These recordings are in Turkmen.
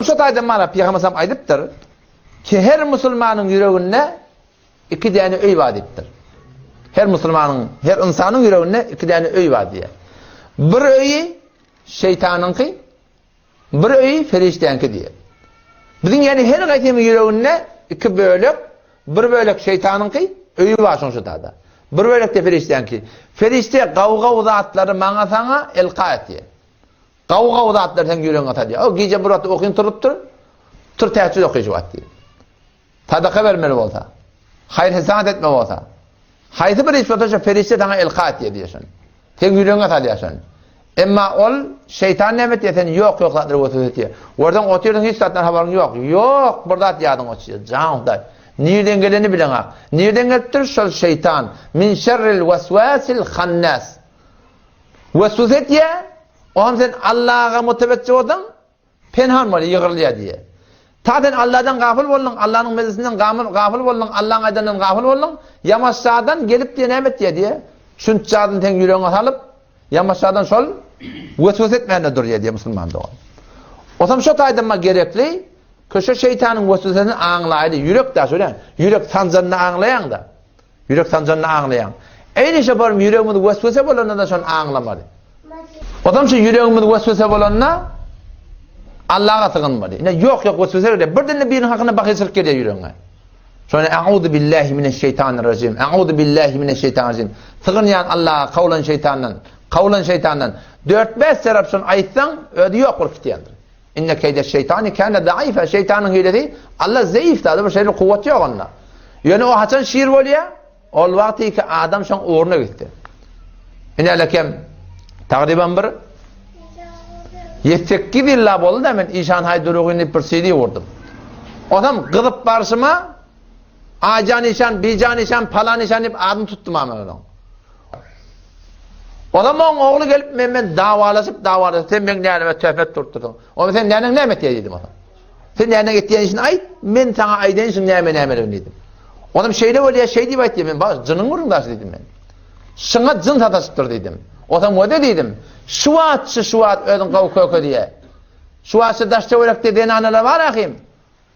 Şu taýdan mana Pygamber sallam aýdypdyr ki her musulmanyň ýüreginde iki däne öý bar diýipdir. Her musulmanyň, her ynsanyň ýüreginde iki däne öý bar diýýär. Bir öýi şeýtanyňky, bir öýi perişdäňki diýýär. Biziň ýani her gaýsymyň ýüreginde iki bölek, bir bölek şeýtanyňky öýi bar şoň şu tada. Bir bölek de perişdäňki. Perişde gaw-gaw zatlary maňa saňa elka etýär. Gawy-gawy zatlar seň ýüregiňe salýar. O gije bir wagtda okyň turupdyr. Tur tähejjüd oky şu wagt diýip. Sadaka bermeli bolsa, haýyr-hesat etme bolsa, haýsy bir iş bolsa şo perişde saňa elka etýär diýýär şony. Seň ýüregiňe salýar şony. Emma ol şeýtan näme etýär? Seni ýok-ýok zatlara weswese etýär. Görseň otyrsyň hiç zatdan habaryň ýok. Ýok bir zat ýadyňa uçýar. Jan Hudaý. Nirden gelenini bileňak. Nirden gelipdir? Şol şeýtan. Min şerril weswasil hannas. Weswese etýär. Oňam sen Allaha mutewejjih bolsaň, penhan bolýar, ýygrylýar diýýär. Ta sen Alladan gafyl bolduň, Allanyň mejlisinden gafyl bolduň, Allaň aýdanyndan gafyl bolduň, ýamaşjadan gelip diýýär, näme etýär diýýär? Şunçjadyny seň ýüregiňe salyp, ýamaşjadan şol weswese etmände durýar diýýär musulman dogan. Otam şo taýdan maňa gerekli, köşe şeýtanyň weswesesini aňlaýly, ýürek daş ölen, ýürek sanjanyny aňlaýaň-da. Ýürek sanjanyny aňlaýaň. Eýni şo baryp ýüregimiz weswese bolanda-da şony aňlamaly. Ozam şu ýüregimiz weswese bolanda Allaha sygynmaly. Ine ýok ýok weswese gelýär. Birden-de biriniň hakynda bahylçylyk gelýär ýüregiňe. Şony A'uzu billahi mineşşeýtanirrajim. A'uzu billahi mineşşeýtanirrajim. Sygynýan Allaha kawlan şeýtandan, kawlan şeýtandan. 4-5 tarap şony aýtsaň, özi ýok bolup gitýändir. Inne keýdeş-şeýtani kâne zaife, şeýtanyň hilesi Alla zeýif zady, bir şeýle kuwwat ýok onda. Ýöne o haçan şir bolýar? Ol wagty ki adam şoň ugruna gitdi. Inelekem tagryban bir 7-8 ýylla boldy da men Işan Haý Durugyny diýip bir CD gurdum. Osam gyzyp barşyma Aýjan işan, Bijan işan, Palan işan diýip adyny tutdum men onuň. Olam oň ogly gelip men men dawalaşyp dawalaşyp sen meň näneme töhmet tutdurdyň. Onda sen näneň näme etýär diýdim oňa. Sen näneň etýän işini aýt, men saňa aýdaýyn şuň näme nämeligini diýdim. Olam şeýle bolýar, şeý diýip aýtýar, men baş jynyň gürrüň daşy diýdim men. Şuňa jyn sataşypdyr diýdim. Osam wede diýdim. Şu wagt şu şu wagt özüň gowy köke diýe. Şu wagt şu daş töwerekde zenanalar bar ahim.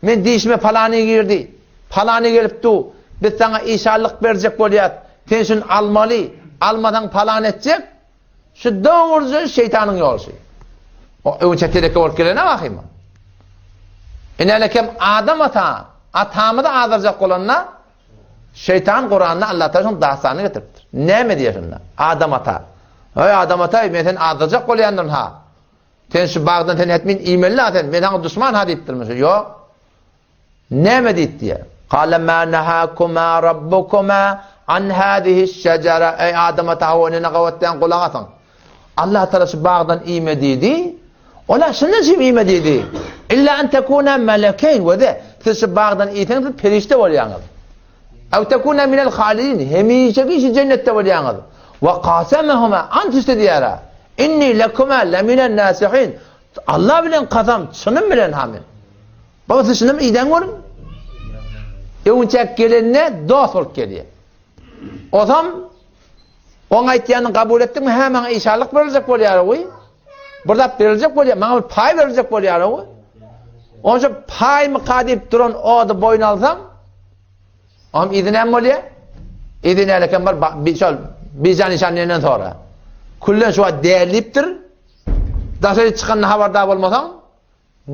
Men dişime palany girdi, palany gelip du, biz saňa işanlyk berjek bolýas, sen şuny almaly, almasaň palany etjek, şu dogruja şeýtanyň ýolşy. O öňçe teleke bolup gelene bakyma. Inelekem Adam ata, atamyzy azdyrjak bolanda, şeýtan Kuranda Allah Taala şoň dastanyny getiripdir. Näme diýýär şunda? Adam ata. Eý Adam ata, men seni azdyrjak bolýandyryn ha. Sen şu bagdan sen hetmin iýmeli-la sen, men saňa duşman ha diýipdirmi şu? Ýok. Näme diýip diýýär? Kale ma nahakuma rabbukuma an hazihi şejara. Eý Adam ata Hawa enene gabat diýen gulak asyň. Allah Taala şu bagdan iýme diýdi. Ola şundan şim iýme diýdi. Illa an tekuna melekeyn we de siz şu bagdan iýseňiz siz perişde bolýaňyz. Ew tekuna minel halidin hemişeki şu cennetde bolýaňyz. We kasemehuma ant içdi diýär. Inni lekuma leminen nasihin. Allah bilen kasam, çynym bilen ha men. Baba siz şuny iden görüň. Öwünçäk gelende dost bolup gelýär. Osam oň aýtýanyny kabul etdiňmi? Hä maňa işanlyk beriljek bolýar oý. Bir zat beriljek bolýar, maňa bir paý beriljek bolýar oý. Onça paýmyka diýip duran ody boýun alsaň, Oňam yzy näme bolýar? Yzy nälekem bar, şol Bijan işan diýenden sonra. Küllen şu wagt dälipdir. Daşary çykanyny habardar bolmasaň,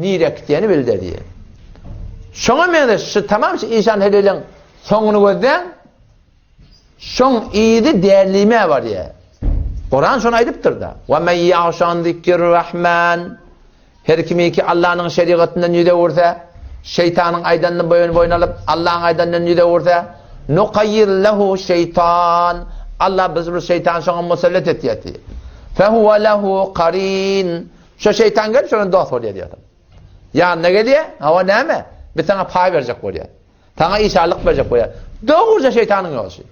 nirä gitýäni bilde diýýär. Şoňa meňzeş şu tamam şu işan heleliň soňuny gözläň. Şoň yzy dälime barýar. Kuran şony aýdypdyr-da. Wa men ýaşan zikr rahman Her kimiki Allanyň şerigatyndan ýüz öwürse, şeýtanyň aýdanyny boýun boýun alyp, Allaň aýdanyndan ýüz öwürse, Nukayyir lehu şeýtan, Allah biz bir şeýtany şoňa musallat etýär diýýär. Fehuve lehu karin. Şo şeýtan gelip şoňa dost bolýar diýýär. Ýanyna gelýär, hawa näme? Biz saňa paý berjek bolýar. Saňa işanlyk berjek bolýar. Dogruja şeýtanyň ýolşy.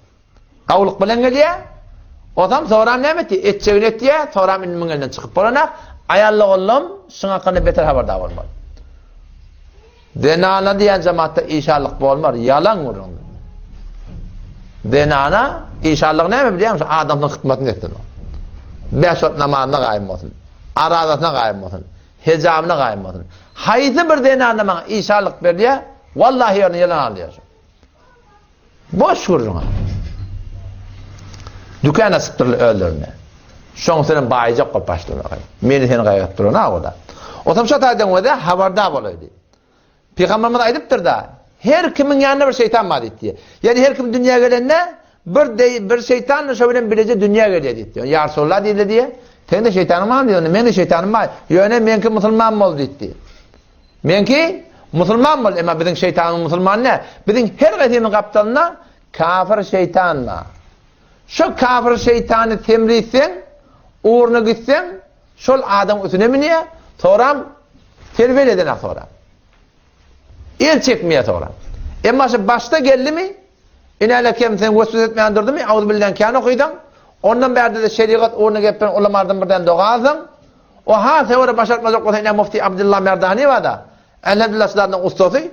Gawulyk bilen gelýär. Ozam soram näme etdi? Etjegini etýär, soram indi muň elinden çykyp bolanak. Aýally oglum şuň hakynda beter habardar bolmaly. Zenana diýen jemaatda işanlyk bolmar, ýalan gürrüň. Zenana işanlyk näme bilýäňmi? Şu adamsynyň hytmatyny etsin. Bäş wagt namazyna gaýym bolsun. Arazasyna gaýym bolsun. Hejabına gaýym bolsun. Haýsy bir zenanda maňa işanlyk berýär, wallahi ýerine ýylan alýar. Boş gürrüň. Dükan açypdyrlar özlerine. Şoň üstünden baýjak bolup başladylar. Meni seni gaýgyryp duran o-da. Otam şo taýdan özi habardar bolaýdy. Pygamberimiz aýdypdyr-da, her kimiň ýanynda bir şeýtan bar diýdi. Ýani her kim dünýä gelende bir deý, bir şeýtan şo bilen bileje dünýä gelýär diýdi. Ýa Resulallah diýdi diýe. Seň-de şeýtanyň barmy diýdi. Meň-de şeýtanym bar. Ýöne meňki musulman boldy diýdi. Meňki musulman boldy, emma biziň şeýtanymyz musulman däl. Biziň her gaýsymyzyň gapdalynda kafir şeýtan bar. Şo kafir şeýtany semritseň, ugruna gitseň, şol adamyň üstüne münýär, soram terbiýe edenak soram. El çekmeýär soram. Emma şu başda geldimi, Inäle kem sen weswese etmän durdymy, auzubilläň kän okydyň, ondan bärde-de şerigat ugruna gep bilen ulamardan birden doga alsaň, o has höwre başartmajak bolsa ine mufti Abdylla Merdani barda, elhamdülillah şu zadyň ussasy,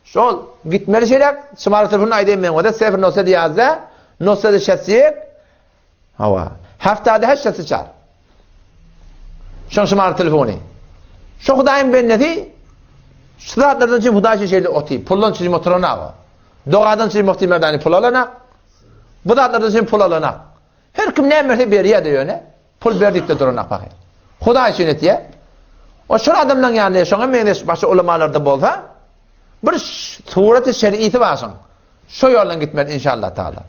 şol gitmeli şeýläk, şumara telefonyny aýdaýyn men oda, sefr nosed ýazda, nosed şesýek, Hawa. Haftada heş sesi çar. Şoň şumar telefony. Şo Hudaýyň bendesi şu zatlardan üçin Hudaý üçin şeýle oty, puldan üçin oturana o. Dogadan üçin mufti merdani pul alana. Bu zatlardan üçin pul alana. Her kim näme berse berýär-de ýöne. Pul ber diýip de durana pahyr. Hudaý üçin etýär. O şol adamlaryň ýanynda şoňa meňzeş başga ulamalarda bolsa bir suraty şerisi bar şoň. Şo ýoldan gitmeli inşallah taala.